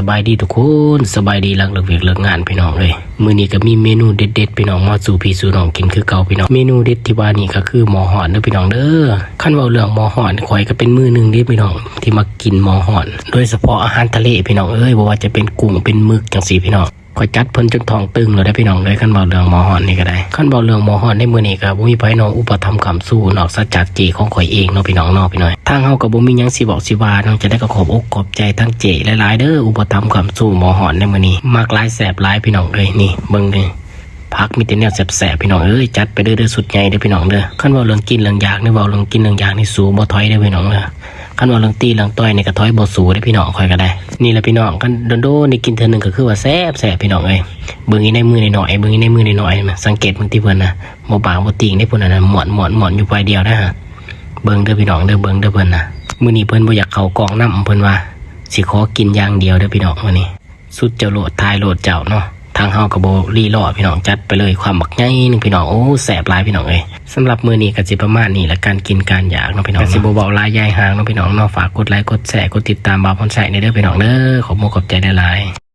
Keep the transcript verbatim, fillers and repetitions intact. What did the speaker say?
สบายดีทุกคน สบายดีหลังเลิกเวียกเลิกงานพี่น้องเอ้ย มื้อนี้ก็มีเมนูเด็ดๆพี่น้อง มาสู่พี่สู่น้องกินคือเก่าพี่น้อง เมนูเด็ดที่ว่านี่ก็คือหม้อฮ้อนเด้อพี่น้องเด้อ คันเว้าเรื่องหม้อฮ้อน ข้อยก็เป็นมือหนึ่งเด้พี่น้อง ที่มักกินหม้อฮ้อน โดยเฉพาะอาหารทะเลพี่น้องเอ้ย บ่ว่าจะเป็นกุ้งเป็นหมึกจั่งซี้พี่น้อง ข้อยจัดเพิ่นจนท้องตึงแล้วเด้อพี่น้องเอ้ย คันเว้าเรื่องหม้อฮ้อนนี่ก็ได้ คันเว้าเรื่องหม้อฮ้อนในมื้อนี้ก็บ่มีไผเนาะอุปถัมภ์ค้ำชูนอกจากเจ้ของข้อยเองเนาะพี่น้องเนาะพี่น้อย ทางเฮาก็บ่มีหยังสิบอกสิว่าเนาะ จะได้ก็ขอบอกขอบใจทางเจ้หลายๆเด้อ อุปถัมภ์ค้ำชูหม้อฮ้อนในมื้อนี้ มักหลายแซ่บหลายพี่น้องเอ้ย นี่เบิ่งเด้อ ผักมีแต่แนวแซ่บๆพี่น้องเอ้ย จัดไปเด้อ เด้อ สุดใหญ่เด้อพี่น้องเด้อ คันเว้าเรื่องกินเรื่องอยากนี่ เว้าเรื่องกินเรื่องอยากนี่สู้บ่ถอยเด้อพี่น้องเด้อ คันเว้าเรื่องตีเรื่องต่อยนี่ก็ถอยบ่สู้เด้อพี่น้อง ข้อยก็ได้ นี่แหละพี่น้อง คันโดนๆได้กินเทื่อหนึ่งก็คือว่าแซ่บๆพี่น้องเอ้ย เบิ่งอีในมือน้อยๆ เบิ่งอีในมือน้อยๆ สังเกตเบิ่งที่เพิ่นนะ บ่ปากบ่ติ่งเด้เพิ่นน่ะ ม่วนๆๆอยู่ฝ่ายเดียวนะฮะ เบิ่งเด้อพี่น้องเด้อ เบิ่งเด้อเพิ่นนะ มื้อนี้เพิ่นบ่อยากเข้ากล้องนำ เพิ่นว่าสิขอกินอย่างเดียวเด้อพี่น้อง มื้อนี้ สุดเจ้าโลด ทายโลดเจ้าเนาะ ทางเฮาก็บ่รีรอพี่น้อง จัดไปเลย คำบักใหญ่หนึ่งพี่น้อง โอ้ แซ่บหลายพี่น้องเอ้ย สำหรับมื้อนี้ก็สิประมาณนี้ละ การกินการอยากเนาะพี่น้อง ก็สิบ่เว้าหลายยายห่างเนาะพี่น้องเนาะ ฝากกดไลค์กดแชร์กดติดตามบ่าวพรชัยแหน่เด้อพี่น้องเด้อ ขอบคุณขอบใจหลายๆ